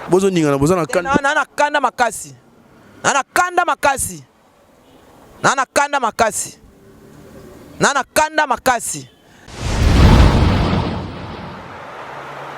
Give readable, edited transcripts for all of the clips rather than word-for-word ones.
Bozoningana, boza na kanda. Na na kanda makasi. Na na kanda makasi. Na na kanda makasi. Na na kanda makasi.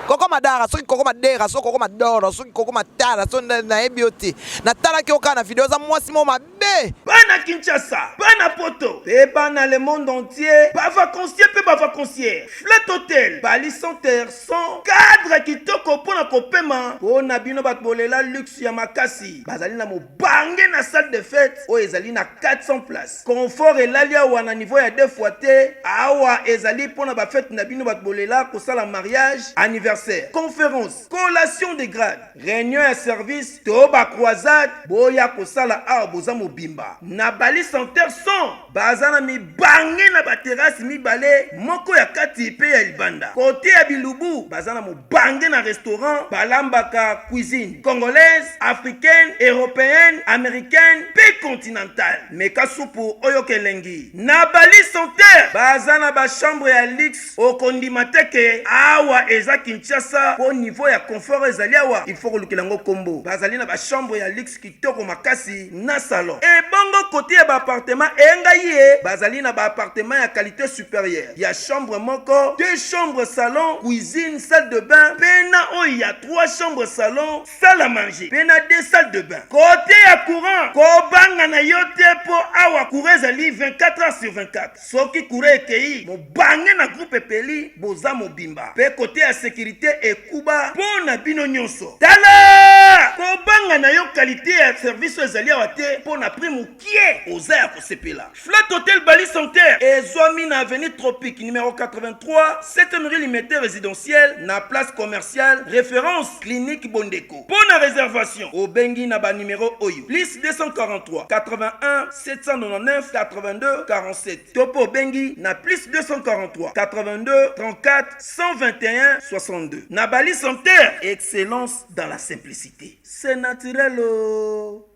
Koko Madara, soki Koko Madera, soki Koko Madoro, soki Koko Matara, soki nayebi yo te. Natalaki yo kaka na video, oza mwasi moko mabe. Bana Kinshasa, bana Poto pe bana le monde entier, ba vacanciers pe ba vacancières, Flat Hotel, Bali Center sans cadre kitoko mpo na kopema mpo na bino bato bolela luxe ya makasi. Bazali na mobange na salle de fete oyo ezali na 400 places. Confort elali awa na niveau ya deux fois te. Awa ezali mpo na ba fete na bino bato bolela kosala mariage, anniversaire, conference, collation de grade, reunion ya service to ba croisade. Boya kosala awa boza mobimba na Bali Center 100. Baza na mibange na ba terrasse mibale, moko ya kati pe ya libanda. Cote ya bilubu, baza na mobange na restaurant, balambaka cuisine congolaise, africaine, europeenne, americaine pe continentale. Meka supu oyoka elengi. Na Bali Center, baza na ba chambre ya luxe, okondima te ke awa eza Kinshasa po niveau ya confort ezali awa, il faut kolukela yango kombo. Bazali na ba chambre ya luxe kitoko makasi na salon. Ebongo cote ya ba appartement engai ye bazali na ba appartement ya qualite superieure ya chambre moko, deux chambres salon, cuisine, salle de bain pe na oyo ya trois chambres salon, salle à manger pe na deux salles de bain. Cote ya courant kobanga na yo te po awa courant ezali 24 heures sur 24. Soki courant ekeyi mobange na groupe epeli boza mobimba pe cote ya securite ekuba po na bino nionso. Tala! Kobanga na yo qualite ya service oyo ezali awa te po na prix mukie oza ya kosepela. Flat Hotel Bali Center ezwami na avenue Tropique numero 83 septième rue Limete residentielle na place commerciale reference clinique Bondeko. Po na reservation obengi na ba numero oyo plus 243 81 799 82 47 to mpe obengi na plus 243 82 34 121 62 na Bali Center excellence dans la simplicité c'est naturel oh.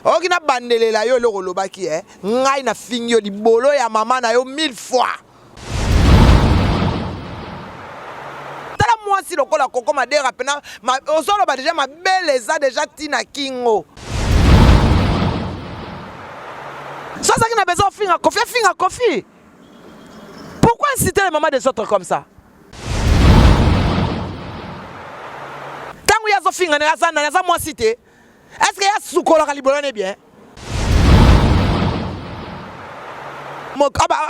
Oyoki na bandelela yo eloko olobaki eh ngai na fingi yo libolo ya mama na yo 1000 fois. Tala mwasi lokola koko madera pena ma, ozoloba deja mabele eza deja tina kingo. So azalaki na besoin ofinga Koffi, afinga Koffi. Pourquoi inciter les mamans des autres comme ça? Tango ye azofinga naye aza nani? Aza mwasi te? Est-ce que ye asukolaka libolo ne bien?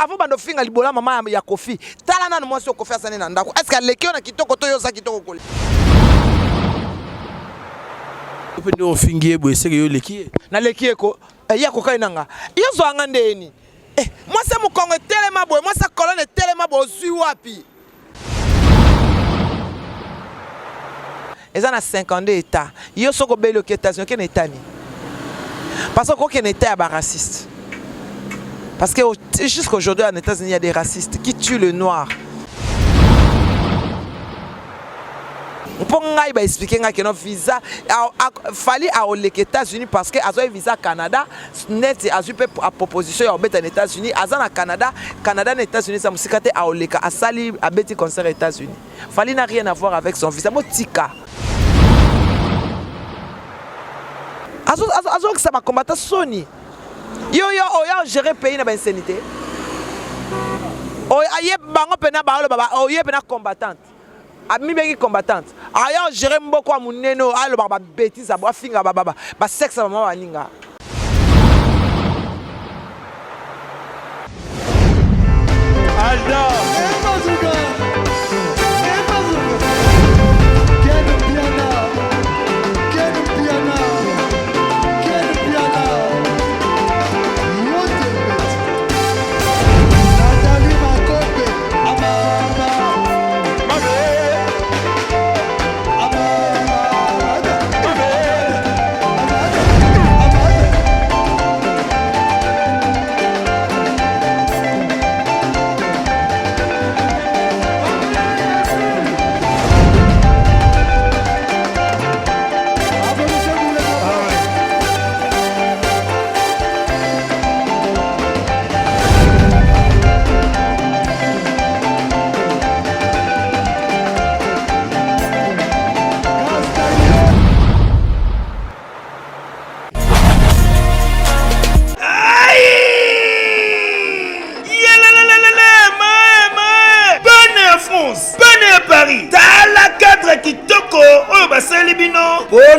Avant bando finga libola mama ya Koffi, tala nanu mwasi oyo Koffi asani na ndako. Est-ce que aleki yo na kitoko to yo oza kitoko kole? Yo pe nde ofingi ye boye seke yo oleki ye? Naleki ye ko, eh, ye akokani na nga. Yo zwa nga nde nini? Eh, mwasi ya mokongo etelema boye, mwasi ya colonne etelema boye, ozwi wapi? Eza na 52 etats. Yo soki obeli oke Etats-Unis, oke na etat nini? Parce que okoki na etat ya ba racistes. Parce que jusqu'aujourd'hui en États-Unis, il y a des racistes qui tuent le noir. Mpo ngai ba expliquer ngai que no visa Fally aoleka États-Unis parce que azwaki visa Canada neti azwi mpe proposition ya kobeta na États-Unis, aza na Canada, Canada na États-Unis eza mosika te, aoleka asali abeti concert États-Unis. Fally n'a rien à voir avec son visa, botika azokisa ba combattant soni. Yo yo oyo gérer pays na ba insanité. Oyo aye bango pena ba oloba oye pena combattante. Amibengi combattante. Aya gérer mboko ya munene oyo alobaka ba bêtises abo afinga ba ba ba sexe ya mama baninga. Alda.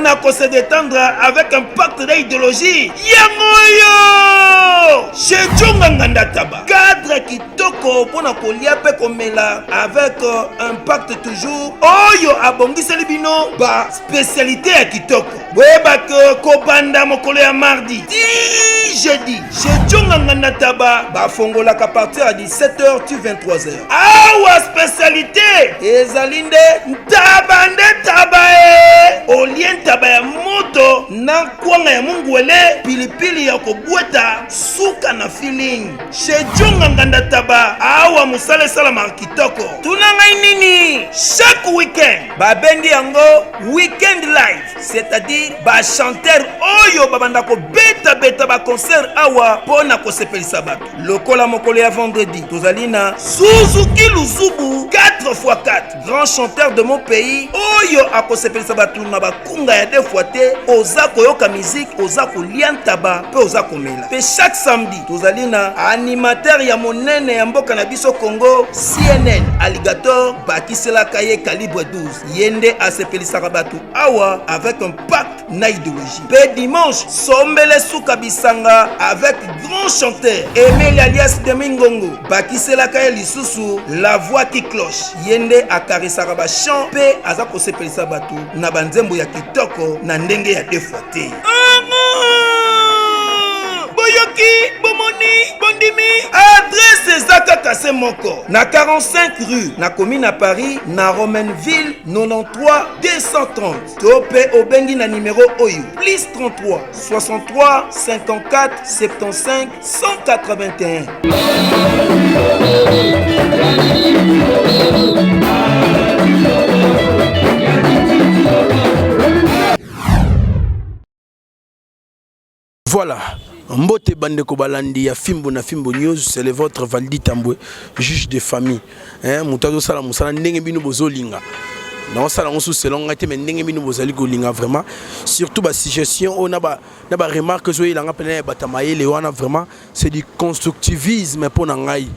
na kose détendre avec impact na idéologie yango oyo chez Djonga Nganda Taba cadre kitoko mpo na kolia mpe komela avec euh, impact toujours oyo abongiseli bino ba spécialité ya kitoko boyeba ke kobanda mokolo ya mardi ti jeudi chez Djonga Nganda Taba bafongolaka partir ya 17h ti 23h awa spécialité ezali nde ntaba nde taba e olie ntaba ya moto na kwanga ya mungwele pilipili ya kobweta suka na feeling chez Djonga Nganda Taba awa mosala esalamaka kitoko tuna ngai nini chaque week-end babengi yango week-end live c'est-à-dire bachanteur oyo babanda kobetabeta baconcert awa mpo na kosepelisa bato lokola mokolo ya vendredi tozali na suzuki luzubu 4x4 grand chanteur de mon pays oyo akosepelisa bato na bakunga ya deux fois te oza koyoka miziki oza kolia ntaba mpe oza komela mpe chaque samedi tozali na animateur ya monene ya mboka na biso congo cnn alligator bakiselaka ye calibre 12 ye nde asepelisaka bato awa avec un pacte na idéologie mpe dimanche sombele suka bisanga avec grand chanteur emeli alias demingongo bakiselaka ye lisusu la voix qui cloche ye nde akarisaka bachant mpe aza kosepelisa bato na banzembo ya kitoko na ndenge ya defwa te boyoki bomoni bondimi adrese eza kaka se moko na 45 rue na commune na paris na romainville 93 230 to mpe obengi na nimero oyo plus 33 63 54 75 181. Voilà. Mbote bandeko balandi ya Fimbo na Fimbo News, c'est le votre Valdi Tambwe, juge de famille. Hein, moto azosala mosala ndenge bino bozolinga. naosala yango susu selon ngai te mais ndenge bino bozali kolinga vraiment surtout basuggestion oyo na baremarque ezoyela nga mpena ya bata mayele wana vraiment c'est du constructivisme mpo na ngai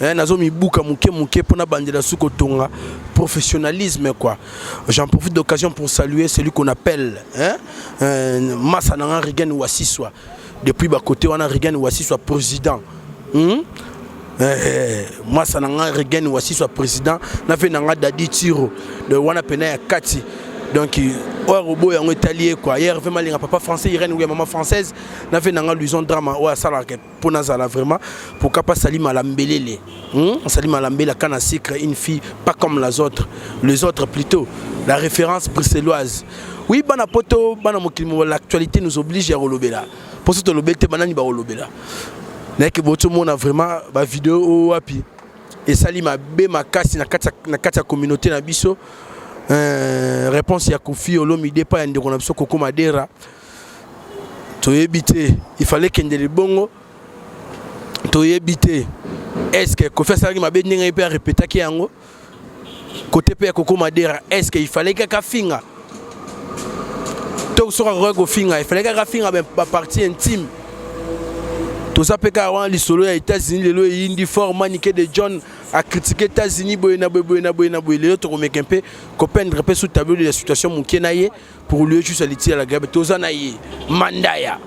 eh, nazo mibuka moke moke mpo nabandela su kotonga professionnalisme quoi j'en profite d'occasion pour saluer celui qu'on appelle hein, euh, masa na nga Regan Wasiswa depuis bakote wana Regan Wasiswa président hmm? Eh, masa na nga Regan Wasiswa président na fe na nga Dadi Tiro de wana pena ya kati donc oyo akoboya yango etali ye quoi ye Hervé Malinga papa français Irène Ouya maman française na fe na nga Luison Drama oyo asalaka mpo nazala vraiment pourquoi pas Salima Lambelele hmm? Salima Lambele canne à sucre une fille pas comme les autres les autres plutôt la référence bruxelloise oui bana poto bana mokili l'actualité nous oblige ya kolobela mpo so tolobeli te banani bakolobela nayeke botomona vraiment bavideo oyo wapi esali mabe makasi na kati ya communauté na biso euh, réponse ya Koffi Olomide pa ya ndeko na biso Koko Madera toyebi te il fallait kende libongo toyebi te est ce que Koffi asalaki mabe ndenge ye mpe arepetaki yango kote mpe ya Koko Madera est ce que il fallait kaka finga to soki akoki kofinga il fallait kaka finga bapartie intime toza mpe kaka wana lisolo ya États-Unis lelo eyindi fort Manike de John acritiquer États-Unis boye na boye boye na boye na boye lelo tokomeka mpe kopeindre mpe sous tableau de la situation moke na ye pour lui juste alitia la grabe toza na ye Mandaya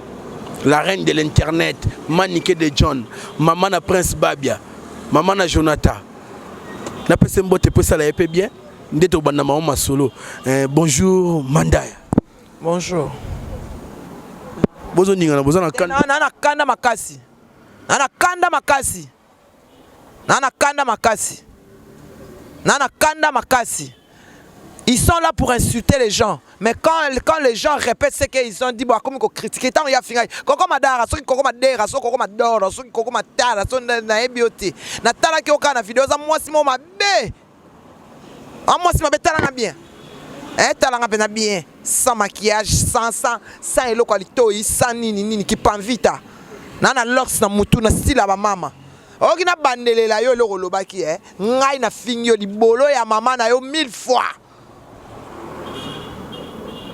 la reine de l'internet Manike de John mama na Prince Babia mama na Jonathan napesa mbote mpo esala ye mpe bien nde tobanda mama masolo eh, bonjour Mandaya. Bonjour. Bozoningana boza na kanda na kanda makasi na kanda makasi na kanda makasi na kanda makasi. Ils sont là pour insulter les gens. Mais quand, quand les gens répètent ce qu'ils ont dit, bon, comme ils critiquent, tant il y a fini. Koko Madara, soki Koko Madera, soki Koko Madoro, soki Koko Matara, soki nayebi yo te. Natalaki yo kaka na video za mwasi mo mabe. Ah mwasi mabe tala nga bien. Eh tala nga pena bien, sans maquillage, sans sans sans eloko ya litoyi, sans nini nini kipanvita. Na na locks na mutu na style ya ba mama. Oyoki na bandelela yo eloko olobaki eh ngai na fingi yo libolo ya mama na yo mille fois.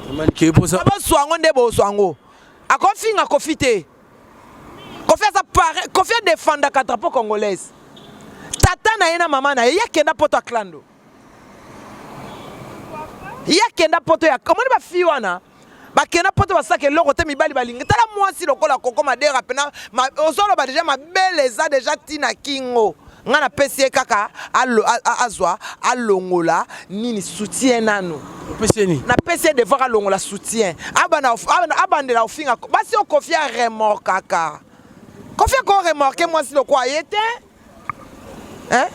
Bozwa yango nde bozwa yango. Akofinga Koffi te. Koffi aza pare, Koffi adefendaka drapeau congolaise. Tata na ye na mama na ye ye akenda poto ya clando. Ye akenda poto ya omoni ba fille wana. Bakenda poto basalaka eloko te mibali balingi. Tala mwasi lokola Koko Madera pena ozoloba deja mabele eza deja tina kingo. Nga napesi ye kaka azwa alongola nini soutien nanu. Opesi ye nini? Napesi ye devoir alongola soutien. Abanda abandela ofinga basi oyo Koffi a remorkaka. Koffi ako remorquer mwasi lokola ye te. Hein?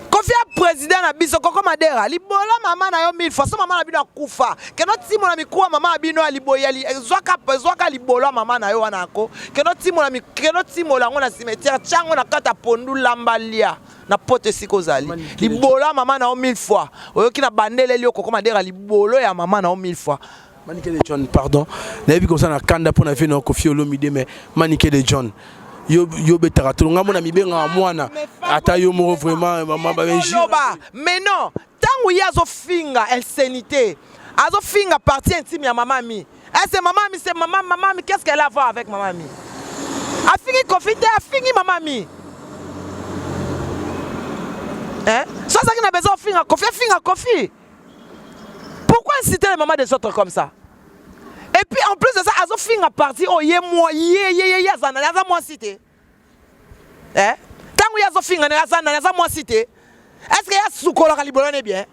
Koffi ya president na biso Koko Madera libolo mama na yo mille fois so mama na bino akufa keno timola mikuwa mama na bino ya liboyi ya zwaka zwaka libolo ya mama na yo wana ako keno timola keno timola yango na cimetière tia yango na kati ya pondu lamba lia na poto esika ozali libolo ya mama na yo mille fois oyoki na bandeleli yo Koko Madera libolo ya mama na yo mille fois. Manike de John pardon nayebi koza na kanda mpo na vie na Koffi Olomide mais Manike de John yo yo betaka tolo nga mona mibengaka mwana ata yo moko vraiment mama ba loba mais non tango ye azofinga insanité azofinga partie intime ya mama mi eh, c'est mama mi c'est mama mama mi qu'est-ce qu'elle a à voir avec mama mi afingi Koffi te afingi mama mi hein so azalaki na besoin ofinga Koffi afinga Koffi. Pourquoi inciter les mamans des autres comme ça? Et puis en plus de ça, azo finga parti oh ye moi ye ye ye ye azana aza mwasi te. Eh? Tango ye azo finga ne azana aza mwasi te. Est-ce que ya sukolaka libolo ne bien?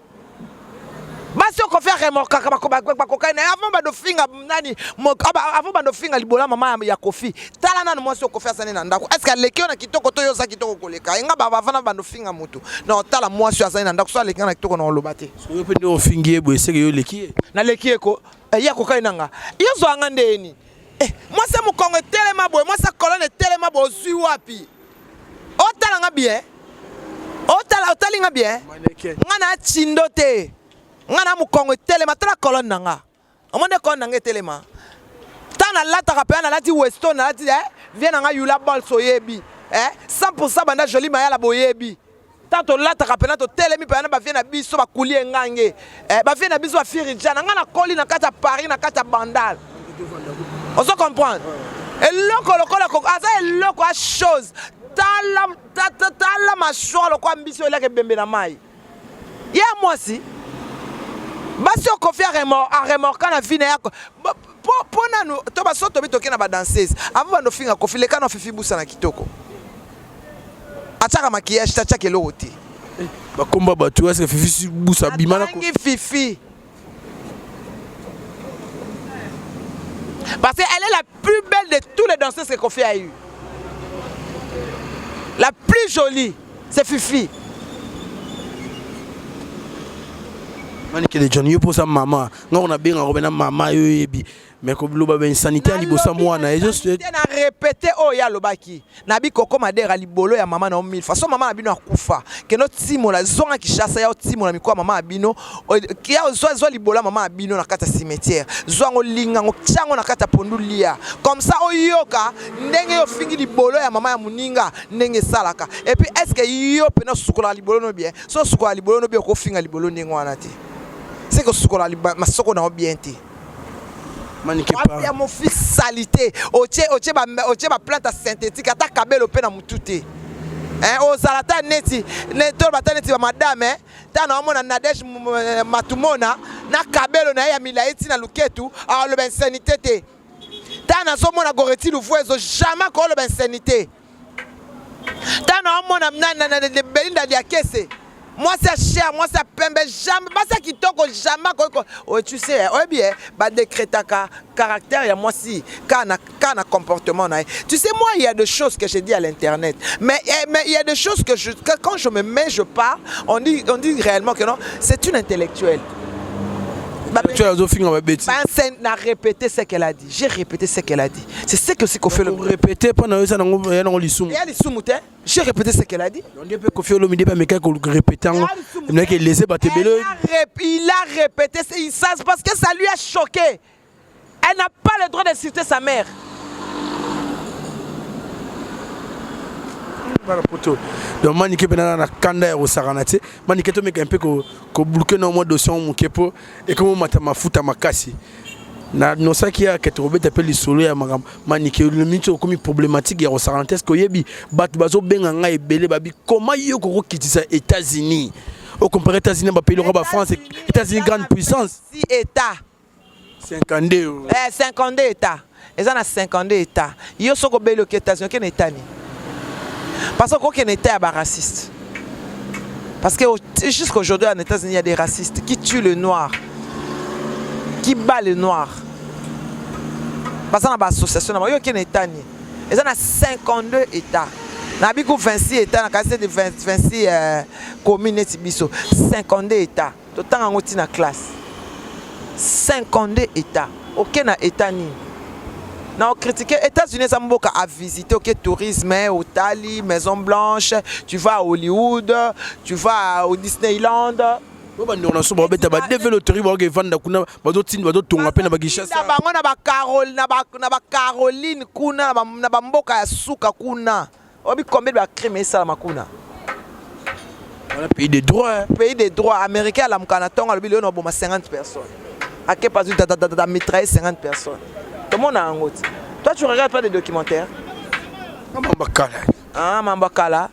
Basi oko faire remorquaka bakokai na avant bando finga nani avant bando finga libola mama ya Koffi. Tala nanu mwasi okofi asani na ndako. Est-ce que aleki yo na kitoko to yo oza kitoko koleka? Enga ba bavanda bando finga mutu. Na otala mwasi oyo azali na ndako so aleki nga na kitoko na oloba te. Soki yo pe nde ofingi ye boye seke yo oleki ye. Naleki ye ko. Eh, ye akokani na nga. Yo zwa nga nde ni. Eh, mwasi ya mokongo etelema boye, mwasi ya colonne etelema boye ozwi wapi? Otala nga bien. Otala otali nga bien. Nga na chindo te. Nga na mokongo etelema tala colonne na nga. Omoni nde colonne na nga etelema. Tango nalataka mpenza nalati weston nalati eh, vie na nga yula bols oyebi eh, 100% banda jolie mayala boyebi ntango tolataka mpenza totelemi mpenza na bavie na biso bakuli engange eh, bavie na biso bafirijana ngai nakoli na kati ya paris na kati ya bandal ozo comprendre eloko lokola aza eloko a chose tala tala mashwa lokola mbisi oyo eliaka ebembe na mai Ye mwasi basi oyo Koffi a remorka na vie na ye po po nanu to ba so tobi toke na ba danseuse avant bando finga Koffi leka na Fifi Busa na kitoko atiaka maquillage te atiaka eloko te eh, bakomba bato est-ce que Fifi Busa bima na Fifi parce qu'elle est la plus belle de tous les danseuses que Koffi a eu la plus jolie c'est Fifi. Manike de John yo posa mama nga ona benga ko bena mama yo yebi mais ko loba ben sanité ya libosa mwana ezo na répéter oyo ya lobaki na bi koko madera libolo ya mama na mille façon mama na bino akufa kendo timola zonga Kinshasa ya timola mikoa mama na bino ya zwa zwa libolo ya mama na bino na kati ya cimetière zwa ngo linga ngo tiango na kati ya pondu lia comme ça oyoka ndenge yo fingi libolo ya mama ya muninga ndenge esalaka et puis est ce que yo pena osukolaka libolo no bien so osukolaka libolo no bien okofinga libolo ndenge wana te c'est que osukolaka masoko na yo bien te ya mofi salite otie otie ba otie ba plante synthétique ata kabelo pe na mutu te hein ozala ta neti ne to bata neti ba madame hein ta na omona Nadège euh, Matumona na kabelo na ye ya milayi ti na luketu aloba insanité te ta nazomona Goreti Luvuezo jamais akoloba insanité ta naomona Belinda Diakese mwasi ya cher mwasi ya pembe jamais basi ya kitoko jamais akoki oh, tu sais oyebi eh, badécrétaka caractère ya mwasi kaka na, kaka na comportement na ye. Tu sais, moi il y a des choses que je dis à l'internet, mais, eh, mais il y a des choses que, je, que quand je me mets, je parle, on dit, on dit réellement que non, c'est une intellectuelle. Tu as na répété ce qu'elle a dit. J'ai répété ce qu'elle a dit. C'est ce que aussi qu'on fait le répéter pendant eza nango ya nango lisumu. Ya lisumu te. J'ai répété ce qu'elle a dit. On dit Koffi Olomide ba meka ko répéter yango. Mnake laisser bato ebele. Il a répété ça parce que ça lui a choqué. Elle n'a pas le droit d'insulter sa mère. Bana poto. Donc manike pena na kanda ya kosakana te. Manike to meka mpe ko ko bloquer na mwa dossier moke po ekomo mata mafuta makasi. Na nosaki ya ke tokobeta mpe lisolo ya makambo manike minti okomi problématique ya kosakana te. Est-ce que oyebi bato bazobenga ngai ebele babi comment yo kokokitisa États-Unis o comparer États-Unis ba pays lokola ba France, États-Unis grande puissance. Si État. 52. Eh, 52 états. Eza na 52 états. Yo soki obeli oke États-Unis, oke na état nini? Parce que okokende état ya baraciste. Parce que jusqu'aujourd'hui en États-Unis, il y a des racistes qui tuent le noir, qui bat le noir. Baza na baassociation na bango. Yo oke na état nini? Eza na 52 états. Na biku 26 états, na kasi de 26 commune neti biso. 52 états. Totanga yango ntina classe. 52 états. Oke na état nini? Na ocritiquer États-Unis, eza mboka à visiter, oke tourisme, otali Maison Blanche, tu vas à Hollywood, tu vas au Disneyland. Po bandeko na so baobeta badv loterie, baoke evanda kuna, bazotinda, bazotonga mpe na baKinshasa. Na bango na baCaroline kuna, na bamboka ya suka kuna, oyebi combien de bacrime esalama kuna? Wana pays de droit, hein. Pays de droit américain. Alamuka na ntongo, alobi: "Lelo na oboma 50 personnes." Ake pazwi tatatata, mitraille 50 personnes. Tomona yango ti. Toi, tu regardes pas des documentaires? Mambo kala. Ah, mambo ya kala,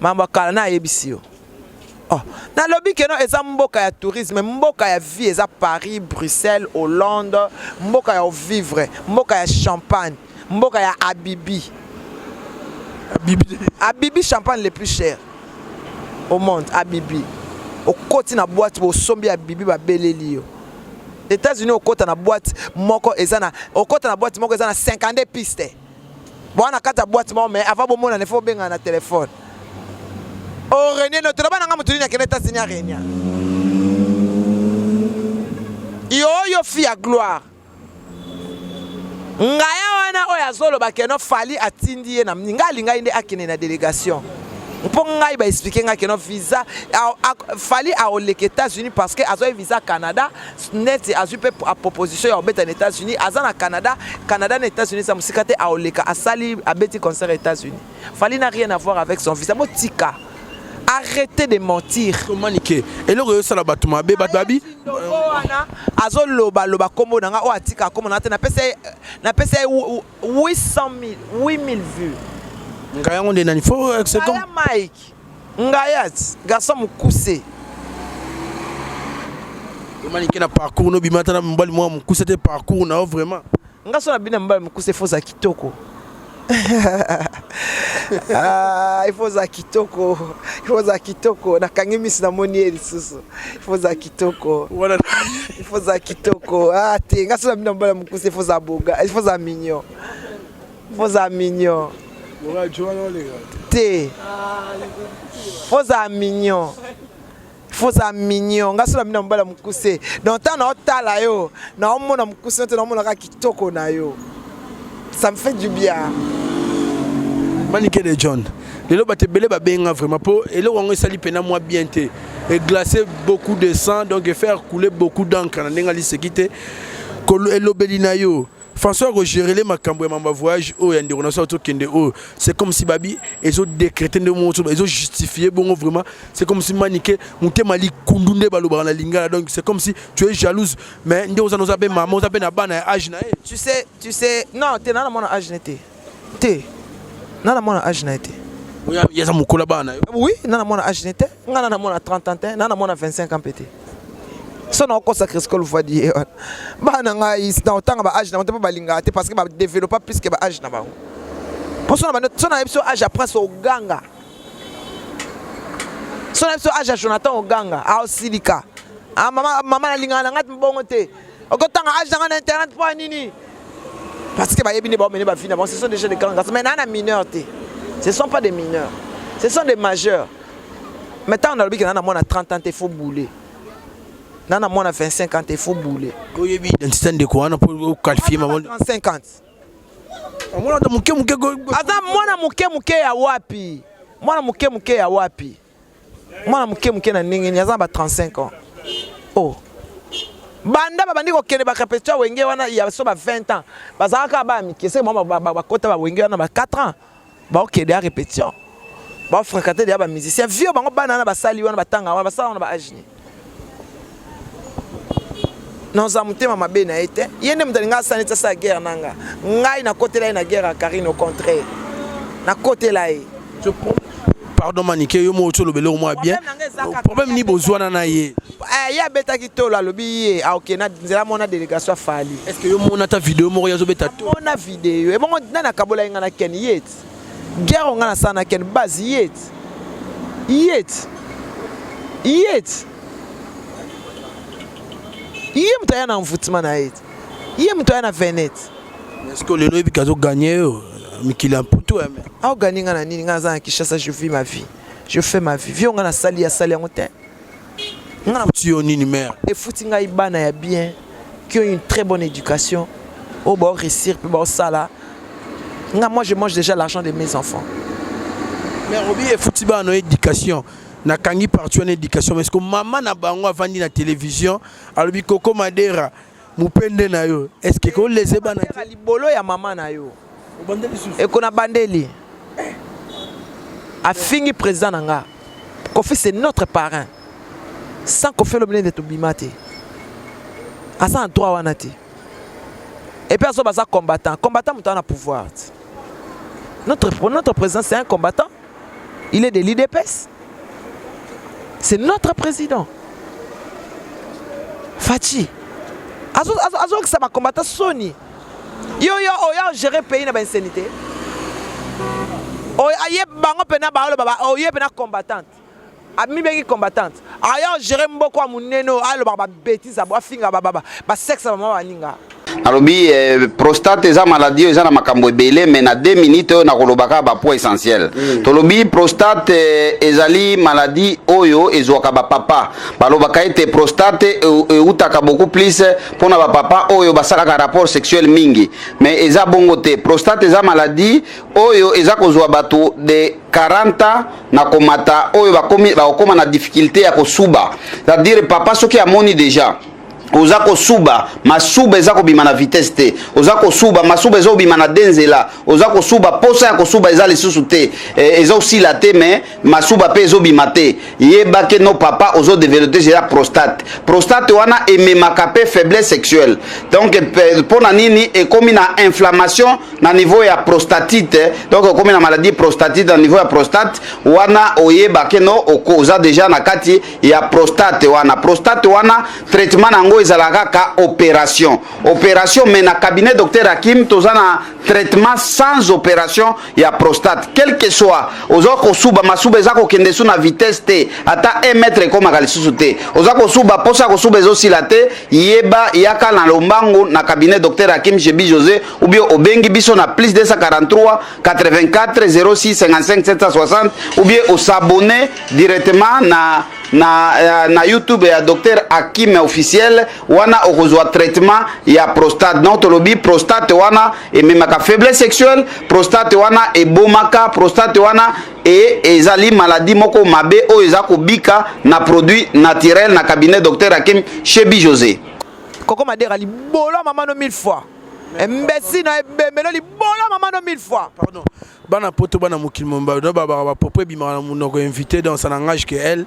mambo ya kala. Nayebisi yo, oh. Nalobi que non, eza mboka ya tourisme. Mboka ya vie eza Paris, Bruxelles, Hollande. Mboka ya vivre, mboka ya champagne, mboka ya abibi. Bibi. Abibi, champagne le plus cher au monde. Abibi, okoti na boîte, bosombi abibi, babeleli yo. États-Unis, okota na boîte moko eza na, okota na boîte moko eza na 52 piste. Bwana kati ya boîte moko, mais avant bomonana, ifo obengana na telefone. Orenie no toloba nanga motu nini akende États-Unis arenia yo? Oyo fi ya gloire ngaya wana oyo azoloba que non, Fally atindi ye na ngai, alingai nde akende na délégation. Mpo ngai baexpliquer ngai que non, visa Fally aoleka États-Unis parce que azwaki visa Canada, neti azwi mpe proposition ya kobeta na États-Unis. Aza na Canada. Canada na États-Unis eza mosika te. Aoleka, asali, abeti concert États-Unis. Fally n'a rien à voir avec son visa. Botika, arrêtez de mentir. Manike, eloko ezosala bato mabe, bato babi. Wana azolobaloba nkombo na nga oyo atika nkombo na nga te. Napesa ye 800 000, 8000 vues. Ngai yango nde nani fo c'est comme Ngaya Mike Ngayat, garçon mokuse. Manike, na parcours nobima ata na mobali mwa mokuse te. Parcours na yo vraiment. Nga so na bino mobali mokuse, faut oza kitoko. Ah, il faut oza kitoko, il faut oza kitoko. Nakangi miso, namoni ye lisusu. Il faut oza kitoko. Wana. Il faut oza kitoko. Ah te, nga so na bino mobali mokuse, il faut oza boga, il faut oza mignon, il faut oza mignon te, faut oza mignon, faut oza mignon. Nga so na bino mobali mokuse, donc ntango naotala yo, naomona mokuse te, naomona kaka kitoko na yo. Ça me fait du bien. Manike de John, lelo bato ebele babenga vraiment mpo eloko yango esali mpena mwa bien te, eglacer beaucoup de sang, donc faire couler beaucoup d'encre na ndenge aliseki te. Elobeli na yo, François, kogérer makambo ya mamba voyage oyo ya ndeko na so tokende oyo, c'est comme si babi ezodécréter nde moko ezojustifie bongo. Vraiment, c'est comme si Manike motema likundu nde balobaka na lingala. Donc c'est comme si tu es jalouse, mais nde oza noza mpe mama, oza mpe na bana ya age na ye. Tu sais, tu sais, non te, nana mwana age na te te, nana mwana age na ye te. Ye aza mokolo bana na yo. Oui, nana mwana age na ye te. Nga nana mwana 30 ans te, nana mwana 25 ans mpe te. So na okosa Crisco Luvadi ye wana, bana ngai na otanga baage na bango te, mpo balingaka te, parce que badéveloppa plus que baage na bango. Mpo so na bando, so nayebi so age ya Prince, oganga. So nayebi so age ya Jonathan, oganga, aosilika. Ah, mama, mama, nalingaka na ngai bongo te. Okotanga age na ngai na internet mpo ya nini? Parce que bayebi nde baomene bavie na bango. Ce sont déjà des grands garçons, mais naa na mineur te. Ce sont pas des mineurs, ce sont des majeurs. Mais ntango nalobi que naa na mwana 30 ans te, faut bouler. Naa na mwana 25 ans te, faut bouler. Oyebi identité ndeko wana mpo oqualifie mama? 35 ans. Omona ata moke moke. Aza mwana moke moke ya wapi? Mwana moke moke ya wapi? Mwana moke moke na ndenge nini? Aza na ba 35 ans. Oh, banda babandi kokende barépétition Wenge wana ya so ba 20 ans, bazalaka kaka baya mike. Seke mwa bakota bawenge wana ba 4 ans, baokende ya répétition, baofréquente deya bamusicien vieux bango. Bana wana basali wana, batanga wana, basala wana ba age nini? Naza motema mabe na ye te. Ye nde moto alinga asala neti asala guerre na nga. Ngai nakotela ye na guerre ya Karine? Au contraire, nakotela ye. Pardon Manike, yo mo tolo beloko mwa bien. Problème ni bozwana na ye. Eh, ye abetaki tolo alobi ye aoke na nzela mona délégation afali. Est-ce que yo mona ta vidéo moko yazo beta tolo? Mona vidéo. Ebongo nani akabola nga na Ken ye ti. Guerre nga na sana na Ken base ye ti. Ye ti. Ye ti. Ye moto aya na envoûtement na ye ti. Ye moto aya na venette. Est-ce que lelo oyebi kazo gagner yo mikili ya mputu? Aogani nga na nini? Nga naza na Kinshasa, je vis ma vie, je fais ma vie. Vie oyo nga nasali, asali yango te. Nga na futi yo nini, mère? Efuti ngai bana ya bien qui ont une très bonne éducation, oyo bao réussir mpe baosala. Nga, moi, je mange déjà l'argent de mes enfants. Mère, obi efuti bana no éducation, nakangi parti wana éducation, mais est-ce que mama na bango avandi na télévision, alobi Koko Madera mupende na yo, est-ce que kolese bana te? Libolo ya mama na yo eko na bandeli afingi président na nga. Kofi, c'est notre parrain. Sans Kofi Olomide nde tobima te. Aza na droit wana te. Et puis azo baza combattant, combattant moto na pouvoir. Notre président, c'est un combattant, il est de l'UDPS, c'est notre président Fatshi. Azokisa bacombattant soni. Yo, yo oyo gérer pays na bainsanité, oyo aye bango mpena baoloba oye mpena combattante, amibengi combattante, aya gérer mboka ya monene oyo, alobaka babêtises, abo afinga basexe ya bamama baninga. Nalobi prostate eza maladie oyo eza na makambo ebele, mais na 2 minutes oyo nakoloba kaka bapoint essentiel. Tolobi prostate ezali maladie oyo ezwaka bapapa. Balobaka ete prostate eutaka beaucoup plus mpona bapapa oyo basalaka rapport sexuel mingi, mais eza bongo te. Prostate eza maladie oyo eza kozwa bato de 40 ans na komata, oyo bakokoma na difficulté ya kosuba. C'est-à-dire, papa soki amoni déjà oza kosuba, masuba eza kobima na vitesse te, oza kosuba, masuba eza kobima na de nzela, oza kosuba, posa ya kosuba eza lisusu te, eza osila te, mais masuba mpe ezobima te, yeba ke no papa ozodévelopper déjà prostate. Prostate wana ememaka mpe faiblesse sexuelle. Donc mpo na nini? Ekomi na inflammation na niveau ya prostatite. Donc okomi na maladie prostatite na niveau ya prostate wana, oyeba ke no oza déjà na kati ya prostate wana. Prostate wana, traitement na yango ezalaka kaka opération, opération. Mais na cabinet docteur Hakim, toza na traitement sans opération ya prostate. Quel que soit oza kosuba, masuba eza kokende su na vitesse te, ata 1 mètre ekomaka lisusu te, oza kosuba, posa ya kosuba ezosila te, yeba, yaka na lombangu na cabinet docteur Hakim Shebi José, ou bien obengi biso na plus 243 84 06 55 760, ou bien os'abonner directement na YouTube ya docteur Hakim officiel. Wana okozwa traitement ya prostate. Donc tolobi prostate wana ememaka faiblesse sexuelle, prostate wana ebomaka, prostate wana e ezali maladie moko mabe oyo eza kobika na produit naturel na cabinet docteur Hakim Shebi José. Koko Madera, libolo mama no mille fois, imbécile na ebembelo, libolo mama no mille fois. Pardon, bana poto, bana mokili momba, no babaka bapropos ebimaka na monoko invité, donc ça n'engage que elle.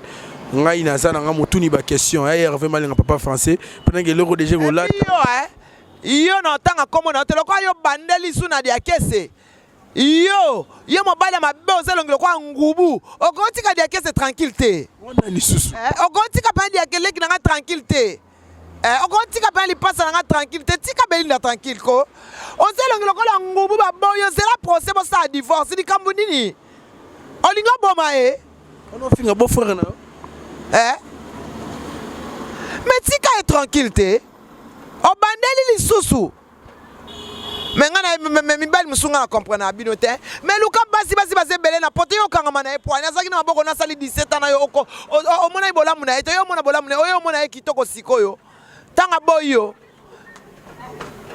Ngai naza na nga motuni baquestion ya Hervé Malenga, papa français, mpenange eloko deja kolata. Yo, yo na otanga kombo na yo te, lokola yo bandeli su na diakese. Yo mobali ya mabe, oza elongi lokola ngubu, okotika diakese tranquille te? Wana lisusu. Okotika mpe diake leki na nga tranquille te? Okotika mpe lipasa na nga tranquille te? Tika Belinda tranquille ko. Oza elongi lokola ngubu, baboyi, ozela procès, bosala divorce. Likambo nini olingi oboma ye? Wana ofinga beau frère na yo. Mais tika ye tranquille te, obandeli lisusu. Me nga na mibali mosusu, nga na comprendre na bino te. Mais luka basi, basi baza ebele na poto. Yo okangama na ye poani, azalaki na maboko, nasali 17 ans na yo, omonaki bolamu na ye te. Yo omona bolamu na ye, oyo omona ye kitoko. Sikoyo ntango aboyi yo,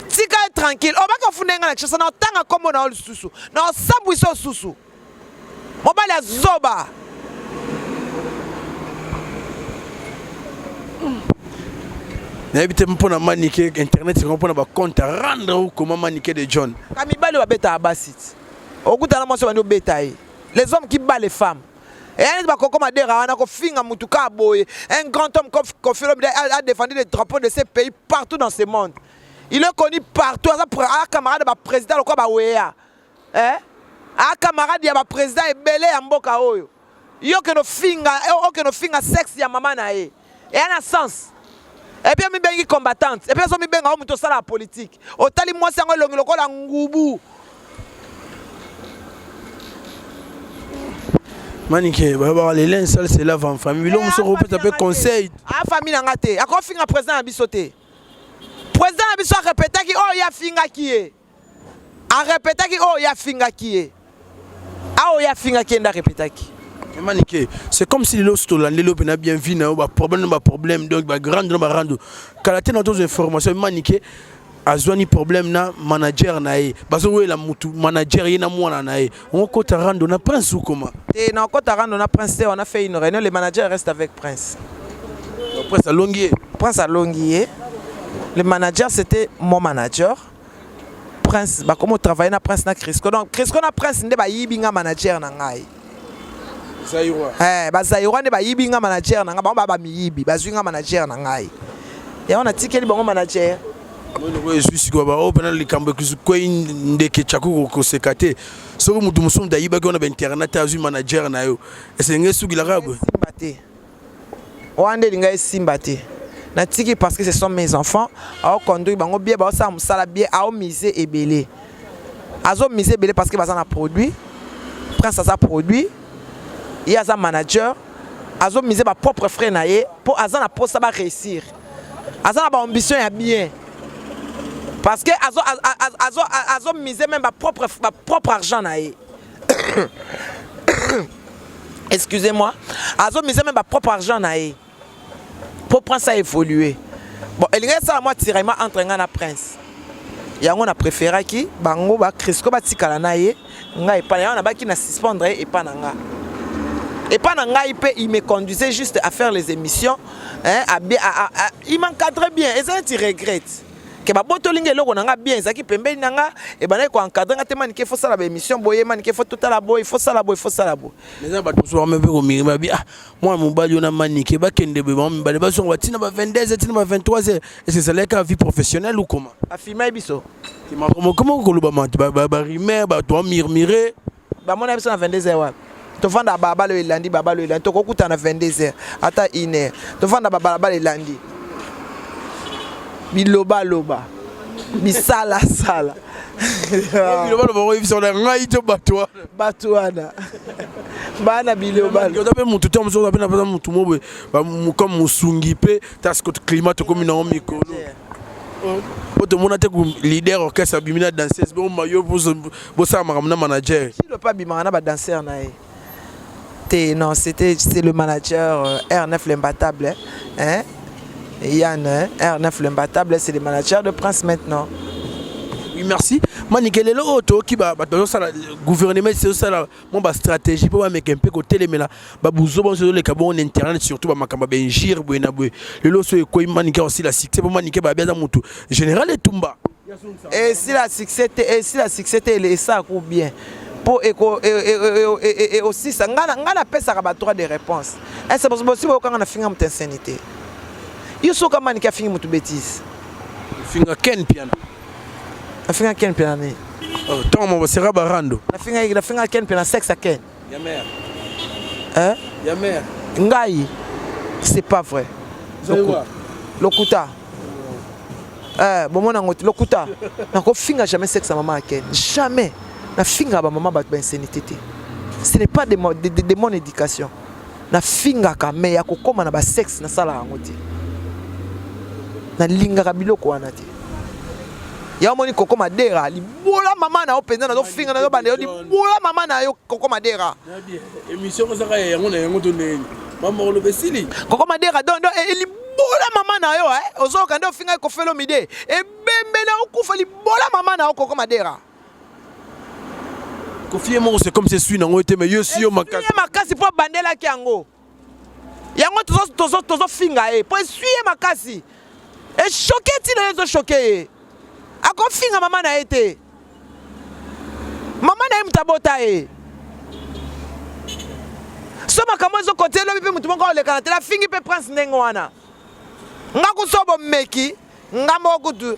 tika ye tranquille. Obaki ofunda ye, nga na Kinshasa na otanga nkombo na yo lisusu, na osambwisa osusu. Mobali azoba. Nayebi te mpo na Manike internet yango, mpona bacompte à rendre ou comment, Manike de John. Ka mibali oyo babetaka basi ti okutana mwasi oyo bandi obeta ye, les hommes qui bat les femmes, eya neti bakoko Madera wana, kofinga mutu kaka boye. Un grand homme comme Koffi Olomide a défendu le drapeau de ce pays partout dans ce monde, il est connu partout, aza camarade ya baprésident lokola baweya, eh? A camarade ya baprésident ebele ya mboka oyo. Yo okende ofinga okende ofinga sexe ya mama na ye eya na sens? Et puis omibengi combattante et puis ozomibenga yo moto osalaka politique otali mwasi yango elongi lokola ngubu. Manike balobaka le linge sale se lave en famille biloko mosusu okopesa mpe conseil. A famille na nga te akofinga président na biso te président na biso arepetaki oyo ye afingaki ye. A repetaki oyo ye afingaki ye. Awa ye afingaki ye nde arepetaki. Manike, c'est comme si lelo tolandeli yo mpena bien vie na yo baproblème na baproblème donc bagrande na barando kala te na tozwa information Manike azwani problème na manager na ye bazowela mutu manager ye na mwana na ye okota rando na prince ou comment te na okota rando na prince te on a fait une réunion le manager reste avec prince donc, prince alongi ye prince alongi ye le manager c'était mon manager Prince bakomi travailler na Prince na Crisco donc Crisco na Prince nde bayibi nga manager na ngai Zaïrois eh ba Zaïrois nde bayibi nga manager na ngai bango ba ba miyibi bazwi nga manager na ngai yango natikeli bango manager oyo ezwi sikoyo baoyo mpena likambo ekwei ndeke tyaku koseka te soki moto mosusu moto ayibaki wana bainternet azwi manager na yo esenge esukilaka boye te Wana nde elinga esimba te. Natiki parce que ce sont mes enfants, ao conduire bango bien, bao sala musala bien, ao miser ebele. Azo miser ebele parce que baza na produit. Prince aza produit, ye aza manager, azo miser ba propre frais na ye po aza na posa ba réussir. Aza na ba ambition ya bien. Parce que azo azo azo miser même ba propre ba propre argent na ye. Excusez-moi, azo miser même ba propre argent na ye po prince a évoluer. Bon, elingi esala mwa tiraillement entre nga na prince. Yango na préféraki bango ba Crisco batikala na ye ngai epa na yango nabaki na suspendre ye epa na nga. Epa na ngai pe il me conduisait juste à faire les émissions hein, à, à, à, à, il m'encadrait bien. Eza neti regrette. Ke babotoli nga eloko na nga bien ezalaki pembeni na nga ebandaki ko encadrer nga te manike faut sala ba émission boye manike faut totala boye faut sala boye faut sala boye. Mais eza bato mosusu bame mpe komiri babi ah mwana mobali oyo na manike bakende boye bango mibale bazonga batina ba 22 heures tina ba 23 heures est-ce que ezalaki kaka vie professionnelle ou comment? Afilmaki biso. Makambo koloba ba rumeur bato ba murmurer. Bamona biso na 22 heures wapi? Tovanda balabala oyo elandi balabala oyo elandi tokokutana na 22 heures ata 1 heure tovanda babalabala elandi bilobaloba bisalasala bilobaloba oyebisa na ngai to bato wana bato wana bana bilobaloba oza mpe motu te mosusu oza mpe na mposa motu mo boye comme mosungi mpe tasiko climat tokomi nango mikolo po tomona te leader orchestre abimi na danseuse bongo mayo bosala makambo na manager Chilo pe abimaka na ba danseur na ye te non c'était c'est le manager euh, R9 l'imbattable hein Yann hein? R9 l'imbattable c'est le manager de Prince maintenant Oui, merci. Manike lelo oyo toyoki bato bazosala gouvernement ezosala mwa bastratégie mpo bameka mpe kotelemela babuzoba nyonso ezoleka bongo na internet surtout bamakambo ya bainjure boye na boye lelo so ekwei manike osila succès mpo manike babi aza motu général etumba esila succès te esila succès te esalaka ou bien mpo ekosisa ngai napesaka ba droit de réponse ese bosi boyokanga na finga moto insanité yo soki manike afingi moto bétise finga ken piana nafinga ken mpe na nini oh, ntango mabosera barando nafinga nafinga ken mpe na sexe ya ken ya mère hein ya mère ngai c'est pas vrai lokuta eh, bomona yango te lokuta nakofinga jamais sexe ya mama ya ken jamais nafingaka bamama bato bainsanité te ce n'est pas de, de, de, de mon éducation Nafingaka mais ya kokoma na ba sexe nasalaka yango te. Nalingaka biloko wana te. Ya omoni Koko Madera libola mama na yo mpenza nazofinga nazobanda yo libola mama na yo Koko Madera. Émission kozaka ya yango na yango to ndenge mama oloba esili. Koko Madera donc donc eh, libola mama na yo eh ozoyoka nde ofinga Koffi Olomide ebembe na okufa libola mama na yo Koko Madera. Koffi ye moko c'est comme c'est sui nango te mais yo si yo makasi. Ye makasi po abandelaki yango. Yango tozo tozo tozo finga ye po esui ye makasi. E choquer ti na ye ezo choquer ye. Ako finga mama na ye te. Mama na ye moto abota ye. So makambo ezo kote lobi pe moto moko oleka na tele afingi pe prince ndenge wana. Nga kuso bomeki Nga moko kutu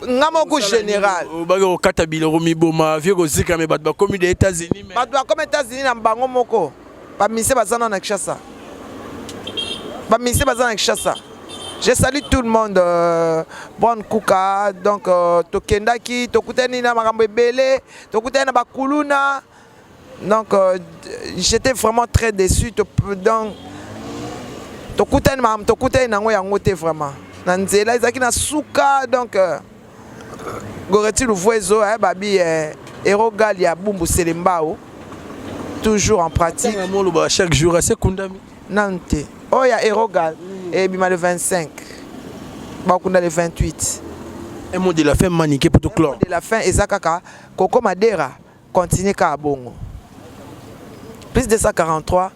nga moko general. Obaki kokata biloko miboma vie kozika me bato bakomi de États-Unis mais bato bakomi États-Unis na bango moko. Ba musiciens baza na Kinshasa. Ba musiciens baza na Kinshasa. Je salue tout le monde. Euh, bonne Kuka. Donc, euh, tokendaki, tokutani na makambo ebele, tokutani na bakuluna. Donc, euh, j'étais vraiment très déçu. Donc, tokutani makambo tokutani nango yango te vraiment. Na nzela ezalaki na suka donc euh, Goreti Luvuezo eh, babi eh, Hero Gal ya Bumbu Selembao toujours en pratique. Moloba chaque jour asekundami. Nanu te. Oyo ya Hero Gal ebima le 25. Bakunda le 28. Un mot de la fin Manike pour clore. Un mot de la fin eza kaka Koko Madera continue kaka bongo. Plus 243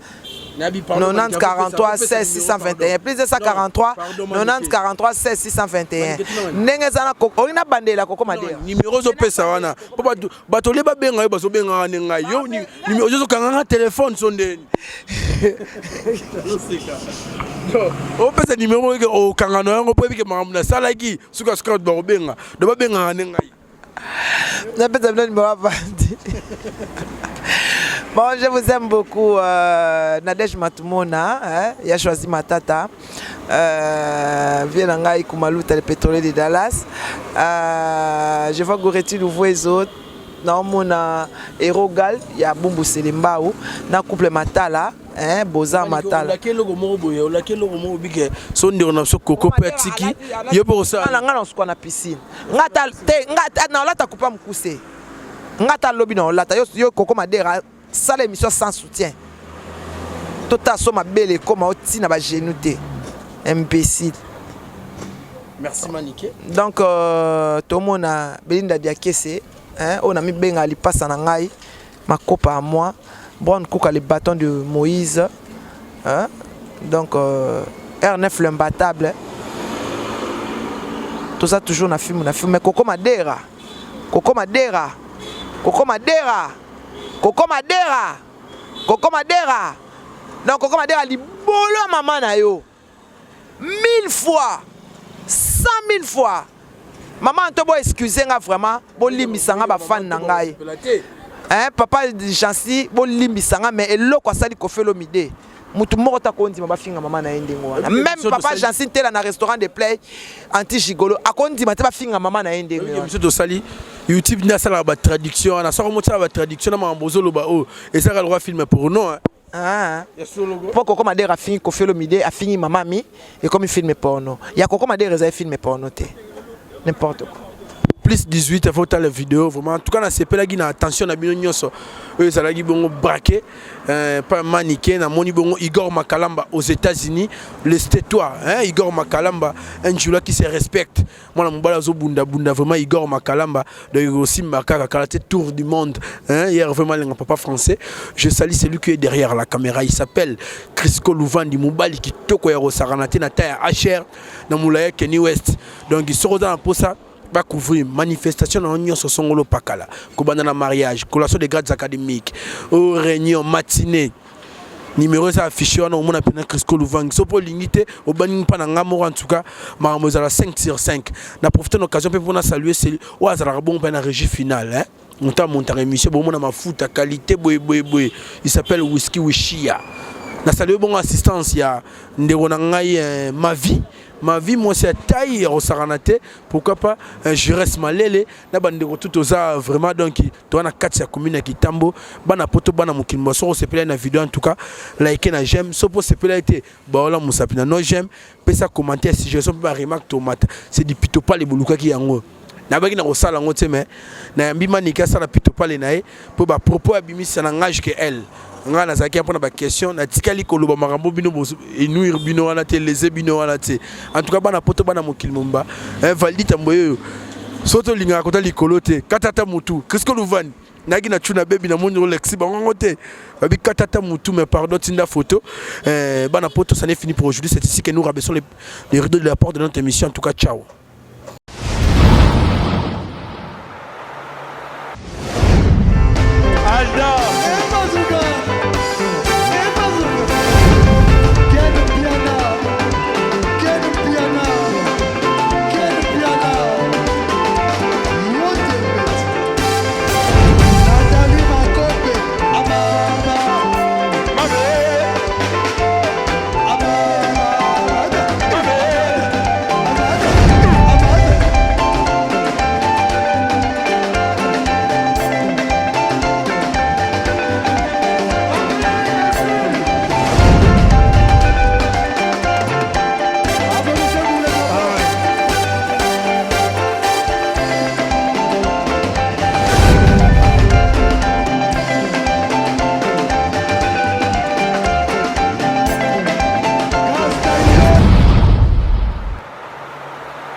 90 43 16 621 plus 243 90 43 16 621 ndenge eza na olingi nabandela kokoma de nimero ozopesa wana mpo bato olie babenga yo bazobengaka nde ngai yo ozokanga nga telefone so ndeni opesa nimero moko okanga na yango mpo ebike makambo nasalaki sukasuka bato bakobenga do babengaka nde ngai Napesa bino numéro avandi. Bon, je vous aime beaucoup, euh, Nadège Matumona, hein, il a choisi Matata. Euh, viens Nangai Kumaluta, le pétrolier de Dallas. Euh, je vois Goretti Louvoizo, naomona Erogal, il y a Bumbu Selembao, na couple Matala. Hein, boza matala. Olaki eloko moko boye, olaki eloko moko bike so ndeko na biso koko mpe atiki yo mpe osala. Nga na sukwa na piscine. Nga ta te nga na olata kupa mukuse. Nga ta lobi na olata yo yo koko madera sala émission sans soutien. Tota so mabele ekoma otina ba genoux te. Imbécile. Merci Manike. Donc euh, tomona Belinda Diakese hein, oyo na mibenga lipasa na ngai makopa à moi Brown Kuka le bâton de Moïse hein? Donc euh, R9 l'imbattable toza toujours na film na film mais Koko Madera Koko Madera Koko Madera Koko Madera Koko Madera donc Koko Madera libolo ya mama na yo mille fois cent mille fois mama anto bo excuse nga vraiment bolimbisa nga bafane na ngai hein, papa Jancy bolimbisa nga mais eloko asali Koffi Olomide mutu moko ta kondima bafinga mama na ye ndenge wana même papa Jancy Ntela na restaurant de play anti gigolo akondima te bafinga mama na ye ndenge wana biso tosali youtube nde asalaka batraduction wana soki omosala batraduction na makambo ozoloba oyo ezalaka lokwa film porno. Ah. Po Koko Madera afingi Koffi Olomide, afingi Mama Mi, ekomi film porno. Ya Koko Madera ezali film porno te. N'importe quoi. Plus 18 faut la vidéo vraiment. En tout cas na sepelaki na attention na bino nyonso. Oyo ezalaki bongo braqué euh, par Manike na moni bongo Igor Makalamba aux États-Unis, le toi hein Igor Makalamba, un jula qui se respecte. Mwana mobali azo bunda bunda vraiment Igor Makalamba donc osimba kaka kala te tour du monde hein hier vraiment lenga papa français. Je salue celui qui est derrière la caméra, il s'appelle Crisco Luvandi mobali kitoko ya kosakana te na taille ya HR na mulaya Kenny West. Donc soko oza na posa ba couvrir manifestation na nyonso songolo pakala kobanda na mariage, collation des grades académiques, aux réunions matinée Numero eza affiche wana omona pena Crisco Luvangi. Soki olingi te obangi mpa na nga moko en tout cas makambo ezala 5 sur 5. Na profiter na occasion mpe mpona saluer celui oyo azalaka bongo mpe na régie finale hein. Moto amontaka émission bomona mafuta qualité boye boye boye. Il s'appelle Whisky Wishia. Na saluer bongo assistance ya ndeko na ngai eh, ma vie ma vie mwasi ya taille ya kosakana te pourquoi pas eh, Jures Malele na bandeko tout toza vraiment donc toza na kati ya commune ya Kitambo bana poto bana mokili mwa soko osepelaki na video en tout cas like na j'aime soki osepelaki te baola mosapi na no j'aime pesa commentaire suggestion mpe ba remarque tomata c'est du pitopale bolukaki yango nabaki na kosala yango te mais nayambi manike asala pitopale na ye mpo ba propos abimisa na ngage que elle ngai nazalaki mpo na baquestion natikali koloba makambo bino enuire bino wana te lese bino wana te en tout cas bana poto bana mokili momba valdi tambo oyo soki tolingaka kota likolo te kata ata motu crisco luvani nayaki na tuna bebi namoni olexi bango yango te babi kata ata motu mais pardon tinda photo bana poto ça n'est fini pour aujourd'hui. C'est ici que nous rabaissons les rideaux de la porte de notre émission. En tout cas, ciao.